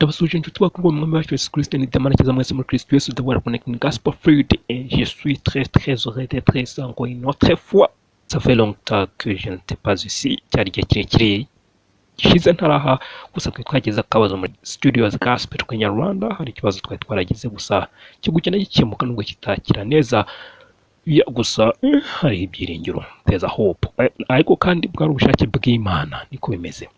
Ndabasuhuje inshuti bakundwa mu Mwami wacu Yesu Kristo. Ni Damana Kiza mwese muri Kristo Yesu, d'avoir connecté Gospel Fruit, et je suis très très heureux d'être ici encore une autre fois. Ça fait longtemps que je n'étais pas ici, cyari igihe kirekire gishize ntaraha. Gusa twari twagize akabazo muri studios Gospel Kinyarwanda, hari ikibazo twari twaragize gusa kigenda gikemuka nubwo kitakira neza ya, gusa hari ibyiringiro, there's a hope. Ariko kandi bwari ubushake bw'Imana, niko bimeze.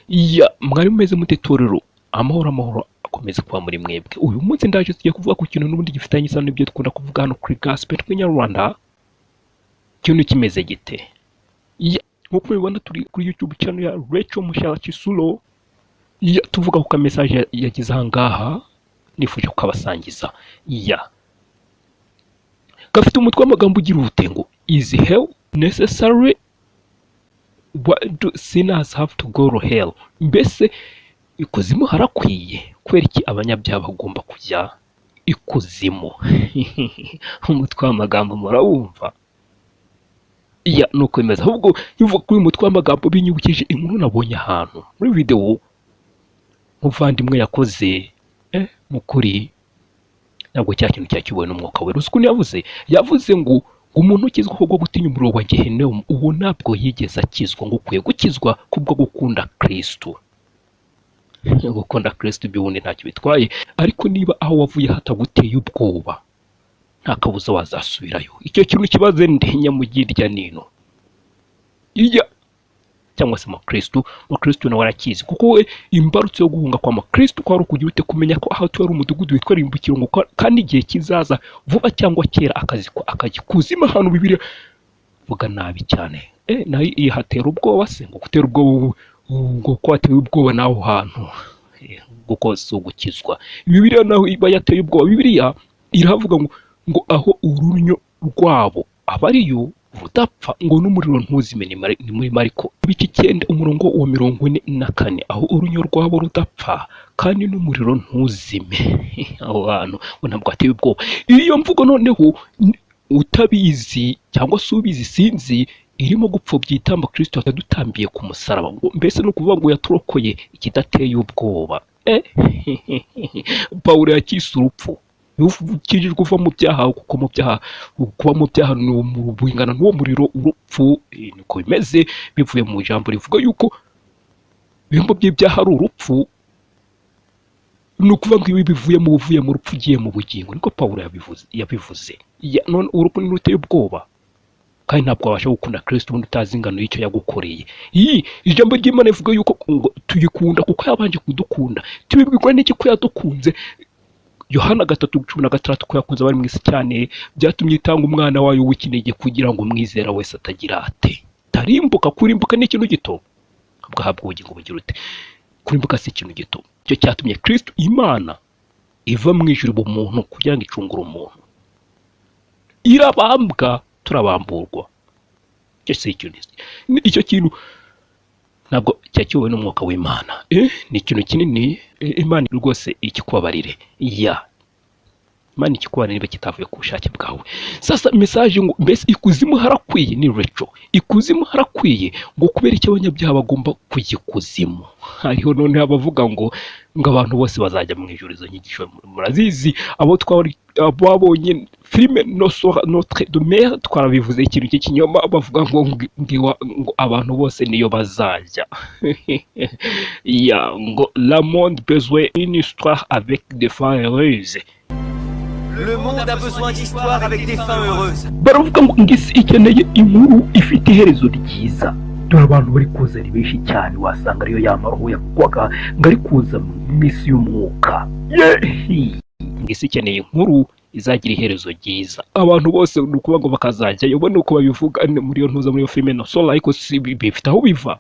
Ya, mwari mumeze mute torero? Amahoro, amahoro akomeze kuba muri mwebwe. Uyu munsi ndaje tugiye kuvuga ku kintu n'ubundi gifitanye isano n'ibyo dukunda kuvuga hano kuri Gospel Kinyarwanda. Ikintu kimeze gite? Ya, nk'uko mubibona turi kuri YouTube channel ya Rachel Mushala Chisulo. Ya, tuvuga ku ka message yagize aha ngaha, nifuje kukabasangiza. Ya, gafite umutwe w'amagambo ugira ute ngo "Is hell necessary? Why do sinners have to go to hell?" Mbese ikuzimu harakwiye? Kubera iki abanyabyaha bagomba kujya ikuzimu? Umutwe w'amagambo murawumva? Ya, nuko bimeze. Ahubwo bivuga kuri uyu mutwe w'amagambo binyibukije inkuru nabonye ahantu muri video muvandimwe yakoze. Mu kuri ntabwo cya kintu cyakibowe n'Umwuka Wera. Uzi ukuntu yavuze? Yavuze ngo umuntu ukizwa kubwo gutinya umuriro wa Gehinomu, uwo ntabwo yigeze akizwa, ngo ukwiye gukizwa kubwo gukunda Kristo. Gukunda Kristo iby'ubundi ntacyo bitwaye, ariko niba aho wavuye hataguteye ubwoba, nta kabuza wazasubirayo. Icyo kintu kibaze nde nyamugirya nino iya cyangwa se mukristu. Mukristu nawe arakizi, kuko we imbarutso yo guhunga kwa mukristu kwari ukugira ute? Kumenya ko aho atuye ari umudugudu witwa Rimbukiro, ngo kandi igihe kizaza vuba cyangwa kera akazi akajya ikuzimu, ahantu Bibiliya vuga nabi cyane. Nayo ihatera ubwoba se? Ngo gutera ubwoba, ngo ko watewe ubwoba n'aho hantu, kuko si ugukizwa. Bibiliya naho iba yateye ubwoba. Bibiliya iravuga ngo aho urunyo rwabo aba ariyo rudapfa, ngo n'umuriro ntuzime. Ni muri Mariko ibice 9, umurongo wa 44. Aho urunyo rwabo rudapfa kandi n'umuriro ntuzime, aho hantu ngo ntabwo hateye ubwoba. Iyo mvugo noneho utabizi cyangwa se ubizi sinzi, irimo gupfobya igitambo Kristo yadutambiye ku musaraba. Ngo mbese ni ukuvuga ngo yaturokoye ikidateye ubwoba. Pawulo yakise urupfu. Ukijijwe uva mu byaha, kuko mu byaha, kuba mu byaha ni bingana n'uwo muriro, urupfu. Niko bimeze, bivuye mu ijambo rivuga yuko ibihembo by'ibyaha ari urupfu. Ni ukuvuga ngo ibi bivuye mu buvuye mu rupfu ugiye mu bugingo, niko Pawulo yabivuze. None urupfu ntiruteye ubwoba? Kandi ntabwo wabasha gukunda Kristo ubundi utazi ingano y'icyo yagukoreye. Iyi ijambo ry'Imana rivuga yuko ngo tuyikunda kuko yabanje kudukunda. Tubibwirwa n'iki ko yadukunze? Yohana 3:16: ko yakunze abari mu isi cyane, byatumye itanga umwana wayo w'ikinege, kugira ngo umwizera wese atagira ate? Tarimbuka. Kurimbuka ni ikintu gito, ahubwo ahabwa ubugingo bugira ute? Kurimbuka si ikintu gito. Icyo cyatumye Kristo Imana iva mu ijuru umuntu kugira ngo icungure umuntu, irabambwa turabamburwa. Icyo si ikintu, icyo kintu ntabwo cyakiwe n'Umwuka w'Imana. Ni ikintu kinini. Imana rwose ikikubabarire. Ya, Imana ikikubabarire niba kitavuye ku bushake bwawe. Sasa message ngo mbese ikuzimu harakwiye, ni Rachel. Ikuzimu harakwiye? Ngo kubera icyo abanyabyaha bagomba kujya ikuzimu? Hariho noneho abavuga ngo abantu bose bazajya mu ijuru. Izo nyigisho murazizi, abo twari babonye filime Notre de Mer, twarabivuze, ikintu cy'ikinyoma bavuga ngo abantu bose niyo bazajya. Ya, ngo "Le monde besoin une histoire avec des fins heureuses." Le monde a besoin d'histoires avec des fins heureuses. Baravuga ngo isi ikeneye inkuru ifite iherezo ryiza. Dore abantu bari kuza ari benshi cyane, wasanga ariyo ya maroho yavugwaga ngo ari kuza mu isi y'umwuka. Yehi! Ngo isi ikeneye inkuru izagira iherezo ryiza, abantu bose ni ukuvuga ngo bakazajyayo. Ubona uko babivuga muri iyo ntuza, muri iyo filime Nosola, ariko si bifite aho biva.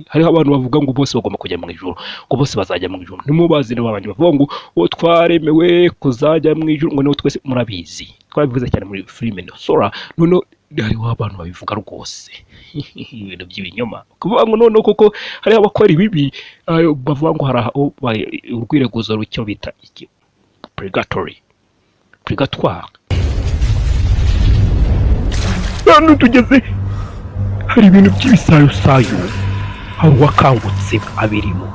Hariho abantu bavuga ngo bose bagomba kujya mu ijuru, ngo bose bazajya mu ijuru. Ntimubazi n'abandi bavuga ngo uwo twaremewe kuzajya mu ijuru, ngo niho twese murabizi, twabivuze cyane muri filime Nosora. Noneho hariho abantu babivuga rwose ibintu by'ibinyoma, kuvuga ngo noneho koko hariho abakora ibibi, bavuga ngo hari aho urwireguzo rucyo bita iki? Purgatory, purgatoire. Hano tugeze hari ibintu by'ibisayosayo, hari uwakangutse abirimo.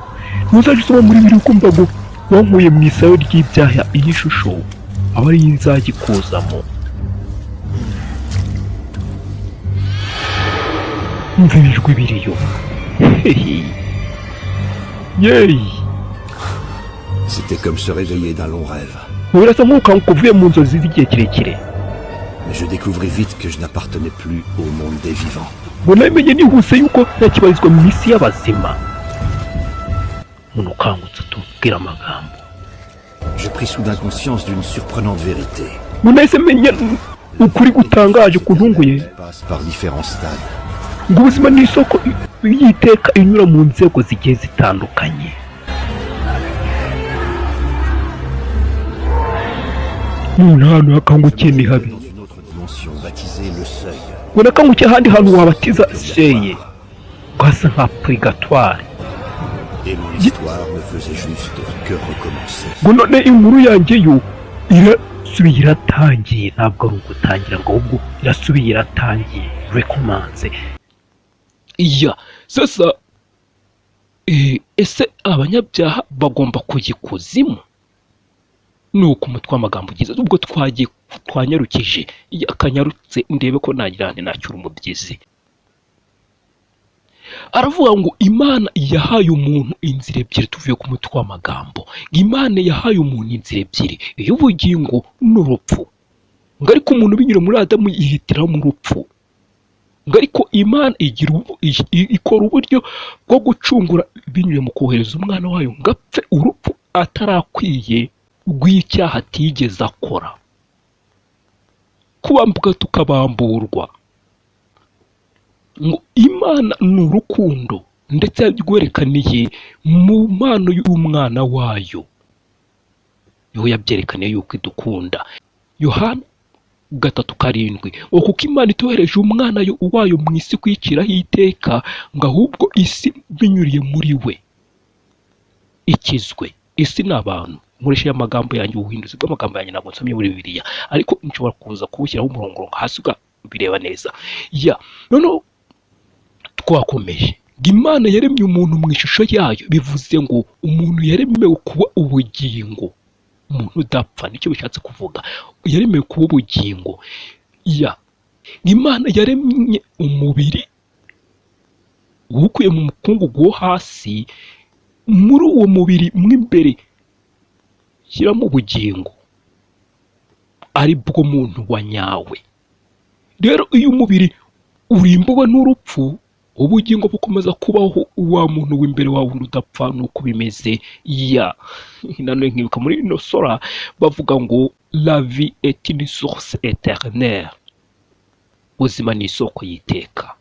Ntuzajya usoma muri Bibiliya ukumva ngo wankuye mu isayo ry'ibyaha, iyi shusho aba ariyo izajya ikuzamo. Umva ibijwi biriyo, hehe, yeyi. C'était comme se réveiller d'un long rêve. Birasa nk'ukanguka uvuye mu nzozi z'igihe kirekire. Mais je découvris vite que je n'appartenais plus au monde des vivants. Ngo namenye nihuse yuko ntakibarizwa mu isi y'abazima. Umuntu ukangutse atubwira amagambo. Je pris soudain conscience d'une surprenante vérité. Ngo nahise menya ukuri gutangaje kuntunguye. Passe par différents stades. Ngo ubuzima ni isoko y'iteka inyura mu nzego zigiye zitandukanye. None ahantu hakangukiye ni habi. Dans une autre dimension baptisée le seuil. Ngo nakangukiye ahandi hantu wabatiza seye, ngo hasa nka purigatoire. Et mon histoire ne faisait juste que recommencer. Ngo none inkuru yanjye yo irasubiye iratangiye, ntabwo ari ugutangira ngo ahubwo irasubiye iratangiye, recommence iya. Sasa ese abanyabyaha bagomba kujya ikuzimu? Ni uko umutwe w'amagambo ugize. Ubwo twagiye twanyarukije, akanyarutse ndebe ko nagira nti nacyura umubyizi. Aravuga ngo Imana yahaye umuntu inzira ebyiri. Tuvuye ku mutwe w'amagambo, Imana yahaye umuntu inzira ebyiri, iy'ubugingo n'urupfu. Ngo ariko umuntu binyura muri Adamu yihitiramo urupfu. Ngo ariko Imana igira ikora uburyo bwo gucungura binyuze mu kohereza umwana wayo ngo apfe urupfu atarakwiye rw'icyaha atigeze akora, kubambwa tukabamburwa. Ngo Imana ni urukundo, ndetse yarwerekaniye mu mpano y'umwana wayo, niho yabyerekaniye yuko idukunda. Yohana 3:7 ngo kuko Imana itohereje umwana wayo mu isi kwiciraho iteka, ngo ahubwo isi binyuriye muri we ikizwe. Isi ni abantu. Nkoresheje amagambo yanjye, ubuhinduzi bw'amagambo yanjye, ntabwo nsomye muri Bibiliya, ariko nshobora kuza kuwushyiraho umurongo hasi ukabireba neza. Ya noneho twakomeje ngo Imana yaremye umuntu mu ishusho yayo, bivuze ngo umuntu yaremewe kuba ubugingo, umuntu udapfa, nicyo bishatse kuvuga, yaremewe kuba ubugingo. Ya Imana yaremye umubiri wukuye mu mukungugu wo hasi, muri uwo mubiri mo imbere shyiramo ubugingo, ari bwo muntu wa nyawe. Rero iyo umubiri urimbuwe n'urupfu, ubugingo bukomeza kubaho, wa muntu w'imbere wa wundi udapfa. Nuko bimeze. Ya nanone nkibuka muri ino sora bavuga ngo la vie est une source éternelle, ubuzima ni isoko y'iteka.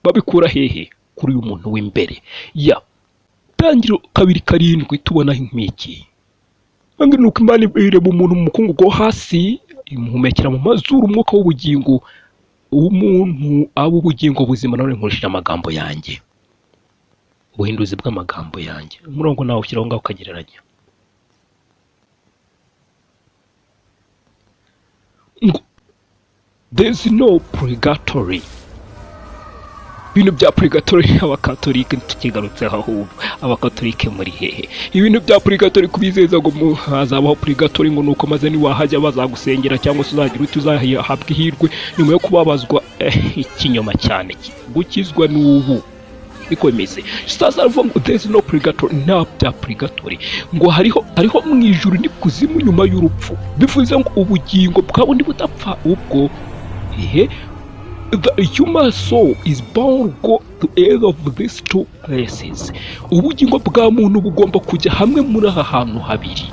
Babikura hehe? Kuri uyu muntu w'imbere. Ya Tangiro 2:7 tubona nk'iki nuko Imana irema umuntu mu mukungugu wo hasi, imuhumekera mu mazuru umwuka w'ubugingo, umuntu aba ubugingo buzima. None nkoresheje amagambo yanjye, ubuhinduzi bw'amagambo yanjye, umurongo nawe ushyiraho ngaho ukagereranya. Ngo there is no purgatory. Ibintu bya purgatory abakatolike tukigarutseho, ahubwo abakatolike muri hehe? Ibintu bya purgatory kubizeza ngo hazabaho purgatory, ngo nuko maze niwahajya bazagusengera cyangwa se uzagira uti uzahabwa ihirwe nyuma yo kubabazwa, ikinyoma cyane. Gukizwa n'ubu niko bimeze. Sasa aravuga ngo there is no purgatory, nta bya purgatory, ngo hariho mu ijuru n'ikuzimu nyuma y'urupfu, bivuze ngo ubugingo bwa bundi budapfa ubwo ehe. The human soul is bound go to either of these two places. Ubugingo bwa muntu bugomba kujya hamwe muri aha hantu habiri.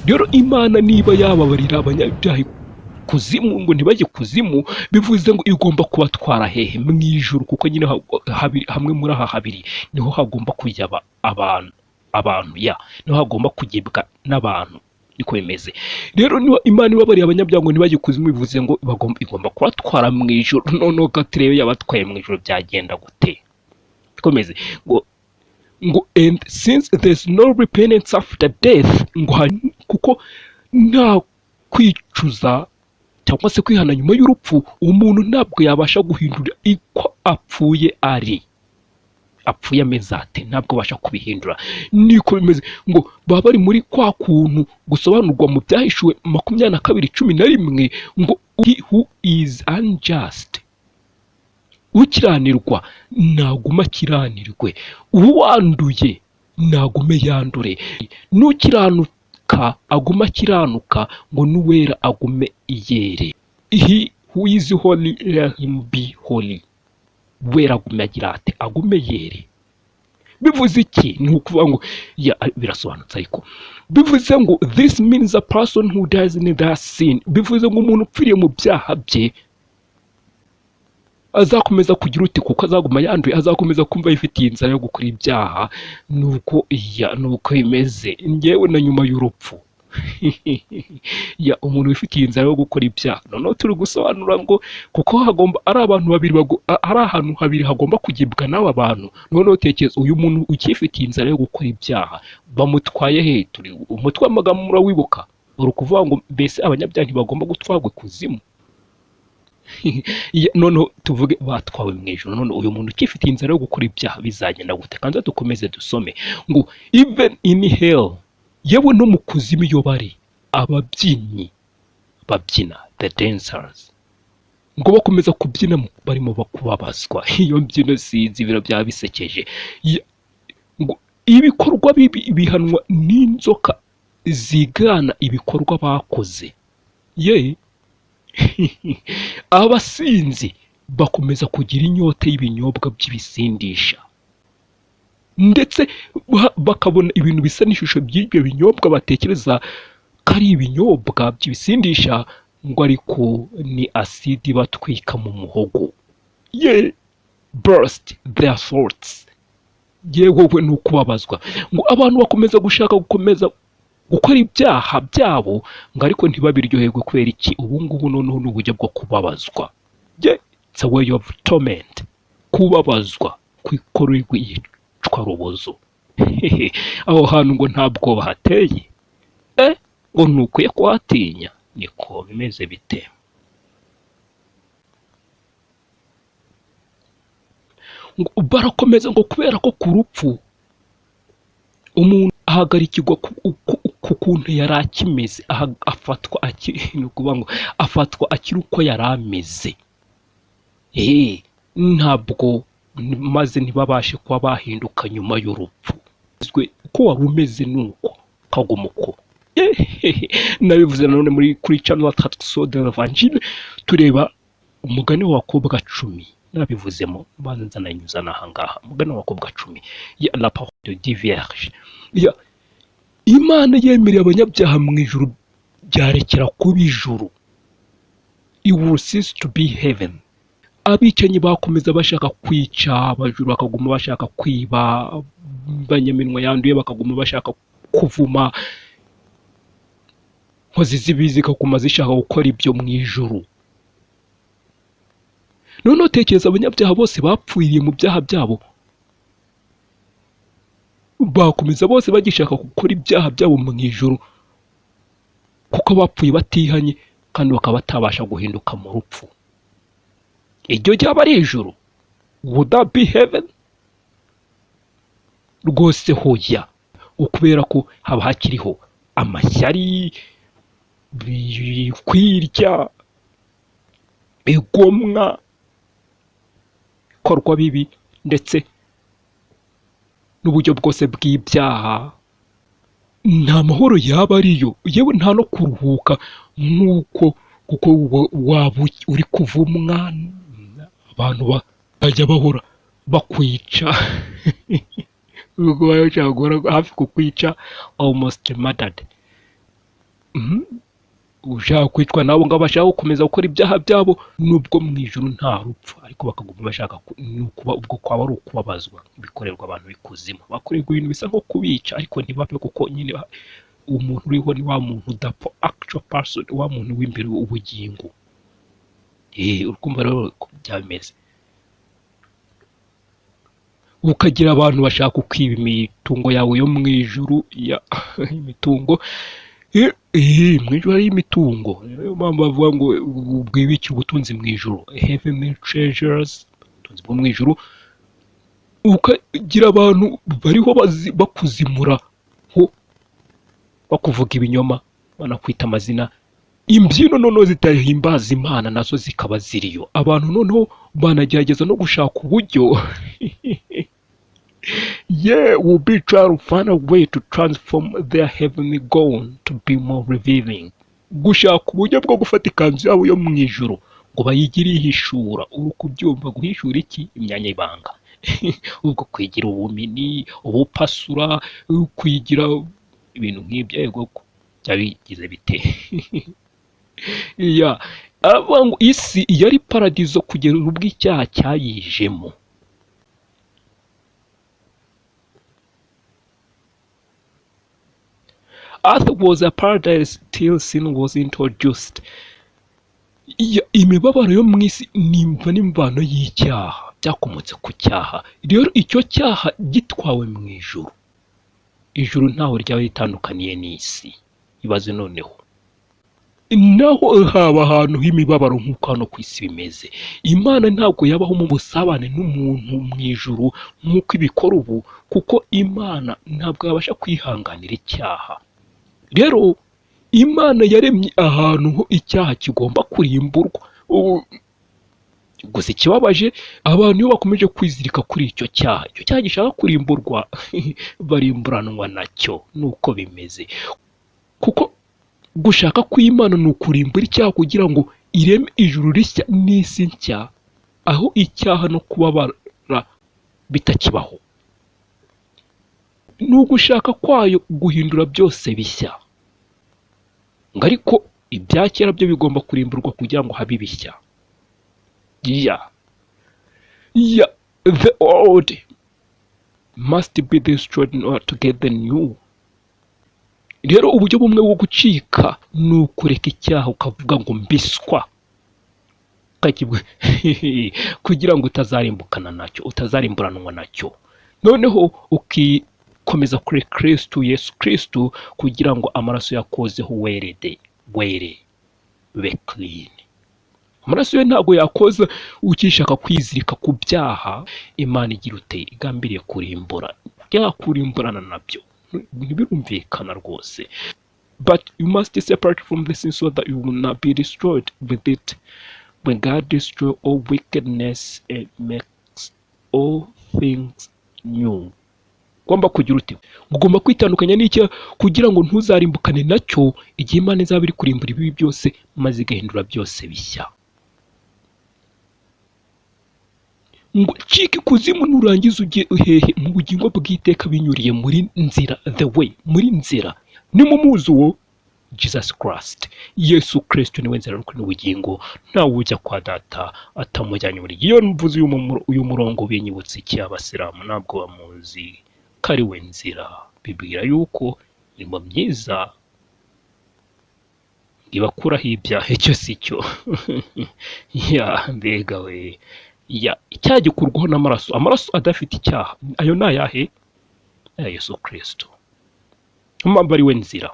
Rero Imana niba yababarira abanyabyaha kuzimu ngo ntibajye kuzimu, bivuze ngo igomba kubatwara hehe? Mu ijuru, kuko nyine hamwe muri aha habiri niho hagomba kujya abantu, ya niho hagomba kugibwa n'abantu, niko bimeze. Rero niba Imana ibabariye abanyabyaha ngo ntibajye kuzimu, bivuze ngo igomba kubatwara mu ijuru. Noneho gaturebe yabatwaye mu ijuru byagenda gute? Bikomeze ngo and since there is no repentance after death, ngo kuko nta kwicuza cyangwa se kwihana nyuma y'urupfu, umuntu ntabwo yabasha guhindura uko apfuye ari. Apfuye ameze ate? Ntabwo abasha kubihindura. Niko bimeze, ngo baba bari muri kwa kuntu gusobanurwa mu Byahishuwe 22:11, ngo "He who is unjust", ukiranirwa, naguma akiranirwe, uwanduye nagume yandure, n'ukiranuka agume akiranuka, ngo n'uwera agume yere. "He who is holy, let him be holy." Wera agume agira ate? Agume yere. Bivuze iki? Ni ukuvuga ngo ya birasobanutse, ariko bivuze ngo this means a person who dies in their sin. Bivuze ngo umuntu upfiriye mu byaha bye azakomeza kugira ute? Kuko azaguma yanduye, azakomeza kumva yifitiye inzara yo gukora ibyaha. Nuko ya nuko bimeze ngewe na nyuma y'urupfu ya umuntu wifitiye inzara yo gukora ibyaha. Noneho turi gusobanura ngo kuko hagomba ari abantu babiri ari ahantu habiri hagomba kugibwa n'aba bantu. Noneho tekereza uyu muntu ukifitiye inzara yo gukora ibyaha, bamutwaye he? Turi umutwe w'amagambo, murawibuka, uri ukuvuga ngo mbese abanyabyaha ntibagomba gutwarwa ikuzimu? Noneho tuvuge batwawe mu ijuru. None uyu muntu ukifitiye inzara yo gukora ibyaha bizagenda gute? Kandi dukomeze dusome ngo even in hell, yewe no mu kuzimu iyo bari, ababyinnyi babyina, the dancers, ngo bakomeza kubyina barimo kubabazwa. Iyo mbyino sinzi, ibiro byaba bisekeje. Ngo ibikorwa bibi bihanwa n'inzoka zigana ibikorwa bakoze. Ye abasinzi bakomeza kugira inyota y'ibinyobwa by'ibisindisha, ndetse bakabona ibintu bisa n'ishusho by'ibyo binyobwa, batekereza ko ari ibinyobwa by'ibisindisha, ngo ariko ni asidi batwika mu muhogo. Ye burst their throats. Yewe we, ni ukubabazwa. Ngo abantu bakomeza gushaka gukomeza gukora ibyaha byabo, ngo ariko ntibabiryoherwe. Kubera iki? Ubu ngubu noneho ni uburyo bwo kubabazwa. Ye it's a way of torment, kubabazwa, kwikorerwa iyicwarubozo. Aho hantu ngo nta bwoba hateye, ngo ntukwiye kuhatinya. Niko bimeze bite? Ngo barakomeza ngo kubera ko ku rupfu umuntu ahagarikirwa ku kuntu yari akimeze, afatwa ni ukuvuga ngo afatwa akiri uko yari ameze. Ntabwo maze ntibabashe kuba bahinduka nyuma y'urupfu. Uko wari umeze ni uko kaguma uko. Nabivuze nanone muri kuri channel Traduction de l'Evangile, tureba umugani w'abakobwa 10. Nabivuzemo, banza nzananyuza n'aha ngaha, umugani w'abakobwa 10 ya la parole de dix vierges. Ya Imana yemereye abanyabyaha mu ijuru byarekera kuba ijuru, it will cease to be heaven. Abicanyi bakomeza bashaka kwica, abajura bakaguma bashaka kwiba, abanyaminwa yanduye bakaguma bashaka kuvuma, inkozi z'ibibi zikaguma zishaka gukora ibyo mu ijuru. Noneho tekereza abanyabyaha bose bapfiriye mu byaha byabo, bakomeza bose bagishaka gukora ibyaha byabo mu ijuru, kuko bapfuye batihanye kandi bakaba batabasha guhinduka mu rupfu. Iryo ryaba ari ijuru? Would that be heaven? Rwose hoya, kubera ko haba hakiriho amashyari, kwirya, igomwa, ibikorwa bibi, ndetse n'uburyo bwose bw'ibyaha. Nta mahoro yaba ariyo, yewe nta no kuruhuka nk'uko, kuko waba uri kuvumwa, abantu bajya bahora bakwica, ubwo baba bashaka guhora hafi kukwica, almost murdered. Ushaka kwicwa nabo ngabo bashaka gukomeza gukora ibyaha byabo, nubwo mu ijuru nta rupfu, ariko bakaguma bashaka ni ukuba, ubwo kwaba ari ukubabazwa bikorerwa abantu b'ikuzimu, bakorerwa ibintu bisa nko kubica ariko ntibapfe, kuko nyine umuntu uriho ni wa muntu udapfa, actual person, wa muntu w'imbere, ubugingo. Urumva rero uko byameze, ukagira abantu bashaka kwiba imitungo yawe yo mu ijuru, ya imitungo mu ijuru hari imitungo. Niyo mpamvu bavuga ngo bwibikire ubutunzi mu ijuru, heavenly treasures, ubutunzi bwo mu ijuru. Ukagira abantu bariho bakuzimura ho, bakuvuga ibinyoma, banakwita amazina. Imbyino noneho zitahimbaza Imana nazo zikaba ziriyo. Abantu noneho banagerageza no gushaka uburyo, yeah, will be trying to find a way to transform their heavenly gown to be more revealing. Gushaka uburyo bwo gufata ikanzu yabo yo mu ijuru ngo bayigire ihishura. Uri kubyumva? Guhishura iki? Imyanya y'ibanga. Ubwo kwigira ubumenyi, ubupasura, kwigira ibintu nk'ibyo, yego, byabigize bite? Ya, aravuga ngo isi yari paradizo kugeza ubwo icyaha cyayijemo. Earth was a paradise till sin was introduced. Imibabaro yo mu isi nimva n'imvano y'icyaha, byakomotse ku cyaha. Rero icyo cyaha gitwawe mu ijuru, ijuru ntaho ryaba ritandukaniye n'isi. Ibaze noneho, naho haba ahantu h'imibabaro nk'uko hano ku isi bimeze. Imana ntabwo yabaho mu busabane n'umuntu mu ijuru nk'uko ibikora ubu, kuko Imana ntabwo yabasha kwihanganira icyaha. Rero Imana yaremye ahantu ho icyaha kigomba kurimburwa. Gusa ikibabaje, abantu iyo bakomeje kwizirika kuri icyo cyaha, icyo cyaha gishaka kurimburwa, barimburanwa nacyo. Nuko bimeze, kuko gushaka kw'Imana ni ukurimbura icyaha kugira ngo ireme ijuru rishya n'isi nshya, aho icyaha no kubabara bitakibaho. Ni ugushaka kwayo guhindura byose bishya, ngo ariko ibya kera byo bigomba kurimburwa kugira ngo habe ibishya. Yeah, the old must be destroyed in order to get the new. Rero uburyo bumwe bwo gucika ni ukureka icyaha, ukavuga ngo mbiswa, kugira ngo utazarimbukana nacyo, utazarimburanwa nacyo. Noneho ukikomeza kuri Kristu Yesu Kristu, kugira ngo amaraso yakozeho werede were be clean. Amaraso ye ntabwo yakoza ukishaka kwizirika ku byaha Imana igira ute igambiriye kurimbura, yakurimburana nabyo. Ntibirumvikana rwose. But you must separate from the sin so that you will not be destroyed with it. When God destroys all wickedness and makes all things new. Ugomba kugira ute? Ugomba kwitandukanya n'icyaha kugira ngo ntuzarimbukane nacyo igihe Imana izaba iri kurimbura ibibi byose maze igahindura byose bishya. Ngo cika ikuzimu nurangiza ujye hehe? Mu bugingo bw'iteka binyuriye muri nzira, the way, muri nzira. Ni mu muzi uwo Jesus Christ. Yesu Kristo niwe nzira n'ukuri n'ubugingo, ntawe ujya kwa data atamujyanye. Buri gihe iyo mvuze uyu murongo binyibutsa iki? Abasilamu ntabwo bamuzi ko ari we nzira, bibwira yuko imirimo myiza ibakuraho ibyaha. Icyo si cyo. Ya mbega we! Ya, icyaha gikurwaho n'amaraso, amaraso adafite icyaha. Ayo ni ayahe? Aya Yesu Kristo. Mpamvu ari we nzira.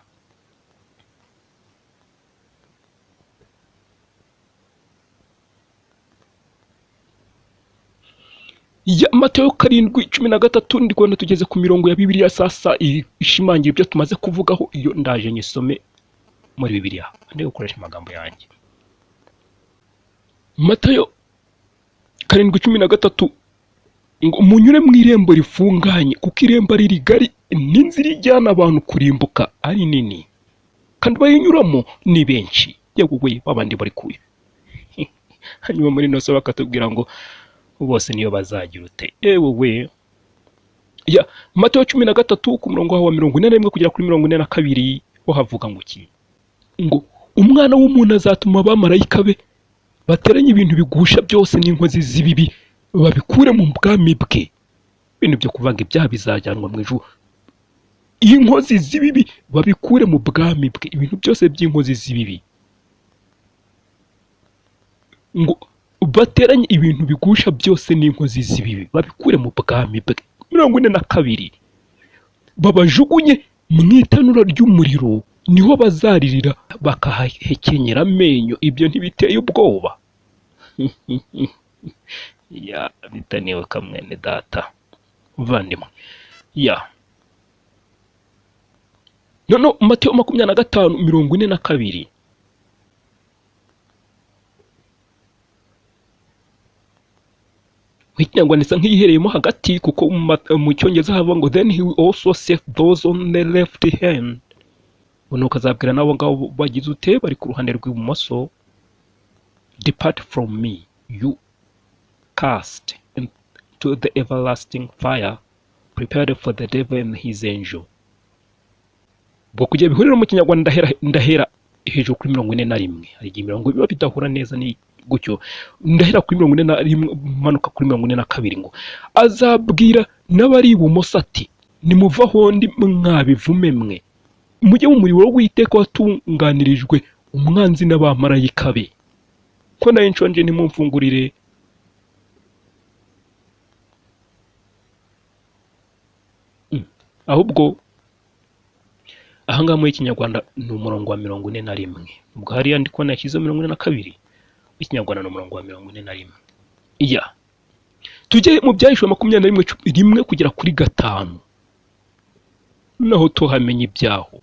Ya Matayo 7:13, ndi kubona tugeze ku mirongo ya Bibiliya sasa ishimangira ibyo tumaze kuvugaho. Iyo ndaje nyisome muri Bibiliya, ndi gukoresha amagambo yanjye. Matayo 7:13 ngo munyure mu irembo rifunganye, kuko irembo ari rigari n'inzira ijyana abantu kurimbuka ari nini, kandi bayinyuramo ni benshi. Yewe we, babandi bari kuyo. Hanyuma muri ino so bakatubwira ngo bose niyo bazagira ute? Yewe we! Ya Matayo 13 ku murongo wa 41 kugera kuri 42 ho havuga ngo iki? Ngo umwana w'umuntu azatuma abamarayika be bateranye ibintu bigusha byose n'inkozi z'ibibi, babikure mu bwami bwe. Ibintu byo kuvanga ibyaha bizajyanwa mu ijuru, inkozi z'ibibi babikure mu bwami bwe, ibintu byose by'inkozi z'ibibi. Ngo bateranye ibintu bigusha byose n'inkozi z'ibibi babikure mu bwami bwe. 42, babajugunye mu itanura ry'umuriro, niho bazaririra bakahahekenyera amenyo. Ibyo ntibiteye ubwoba? Ya bitaniwe kamwene data. Muvandimwe, ya noneho Mateyo 25:42. Ikinyarwanda isa nk'iyihereyemo hagati, kuko mu Cyongereza havuga ngo "Then he will also set those on the left hand", nuko azabwira n'abo ngabo bagize ute, bari ku ruhande rw'ibumoso, "Depart from me, you cast into the everlasting fire prepared for the devil and his angel." Ubwo kugira bihurire mu Kinyarwanda, ndahera hejuru kuri 41. Hari igihe imirongo biba bidahura neza, ni gutyo. Ndahera kuri 41 manuka kuri 42, ngo azabwira n'abari ibumoso ati: "Nimuvaho ndi, mwabivume mwe, mujye mu muriro w'iteka watunganirijwe umwanzi n'abamarayika be. Ko nari nshonje ntimumfungurire, ahubwo ahangaha muri Kinyarwanda ni umurongo wa 41. Ubwo hariya ndi kubona yashyizeho 42, Ikinyarwanda ni umurongo wa 41. Iya, tujye mu Byahishuwe 21:1 kugera kuri 5, naho tuhamenya ibyaho.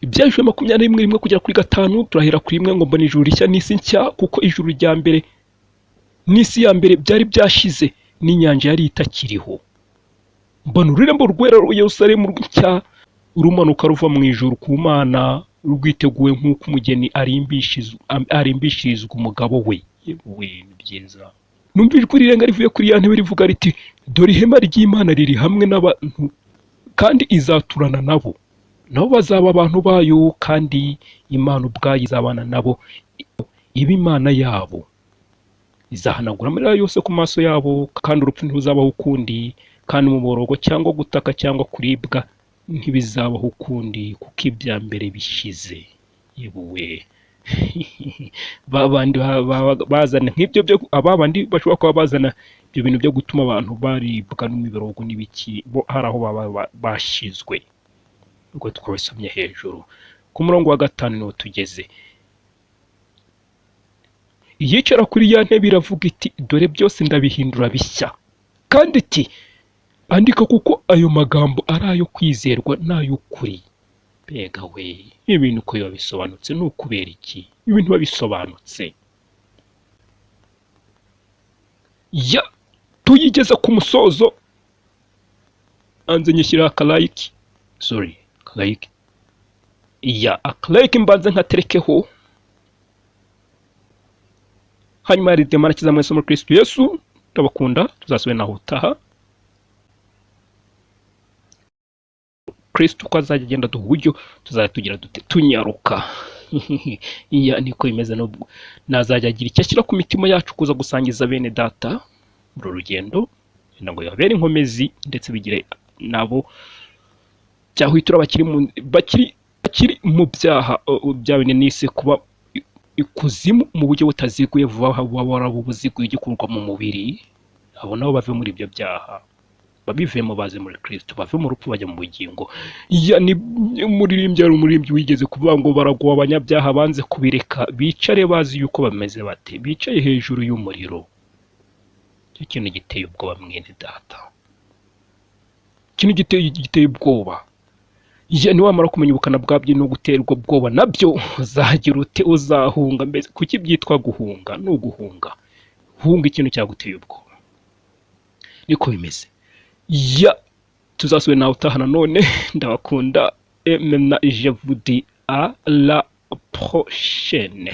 Ibyahishuwe 21:1 kugera kuri 5, turahera kuri 1, ngo: "Mbona ijuru rishya n'isi nshya, kuko ijuru rya mbere n'isi ya mbere byari byashize, n'inyanja yari itakiriho. Mbona ururembo rwera, Yerusalemu nshya, rumanuka ruva mu ijuru ku Mana, rwiteguwe nk'uko umugeni arimbishirizwa umugabo we." Yewe, ni byiza. "Numva ijwi rirenga rivuye kuri ya ntebe rivuga riti: 'Dore ihema ry'Imana riri hamwe n'abantu, kandi izaturana nabo, nabo bazaba abantu bayo, kandi Imana ubwayo izabana nabo, iba Imana yabo. Izahanagura amarira yose ku maso yabo, kandi urupfu ntiruzabaho ukundi, kandi umuborogo cyangwa gutaka cyangwa kuribwa ntibizabaho ukundi, kuko ibya mbere bishize.'" Yewe, ba bandi bazana nk'ibyo byo, aba bandi bashobora kuba bazana ibyo bintu byo gutuma abantu baribwa n'imiborogo n'ibiki, bo hari aho baba bashyizwe. Ubwo twabisomye hejuru ku murongo wa 5 niwo tugeze. "Iyicara kuri ya ntebe iravuga iti: 'Dore byose ndabihindura bishya.' Kandi iti: 'Andika, kuko ayo magambo ari ayo kwizerwa n'ay'ukuri.'" Mbega we, ibintu uko biba bisobanutse! Ni ukubera iki ibintu biba bisobanutse? Ya, tuyigeze ku musozo. Anze nyishyiraho akalike, sorry, akalike, ya, akalike mbanze nkaterekeho. Hanyuma hari Demana kiza mwese muri Kristo Yesu, ndabakunda, tuzasubire naho utaha. Kristo uko azajya agenda aduha uburyo, tuzajya tugira dute, tunyaruka. Iya, niko bimeze. Nubwo nazajya agira icyo ashyira ku mitima yacu kuza gusangiza bene data muri uru rugendo, kugira ngo bibabere inkomezi, ndetse bigire nabo cyahwitura bakiri mu byaha bya bindi nise kuba ikuzimu mu buryo butaziguye vuba, buba warabuziguye ugikurwa mu mubiri. Abo nabo bave muri ibyo byaha, babivemo baze muri Kristo, bave mu rupfu bajya mu bugingo. Ya, ni umuririmbyi, hari umuririmbyi wigeze kuvuga ngo: "Baragowe abanyabyaha banze kubireka, bicare bazi yuko bameze bate, bicaye hejuru y'umuriro." Icyo kintu giteye ubwoba, mwene data, ikintu giteye ubwoba. Ya, niwamara kumenya ubukana bwabyo no guterwa ubwoba nabyo, uzagira ute? Uzahunga. Mbese kuki byitwa guhunga? Ni uguhunga, hunga ikintu cyaguteye ubwoba, niko bimeze. Ya, tuzasubire nawe utaha nanone. Ndabakunda. Et maintenant je vous dis à la prochaine.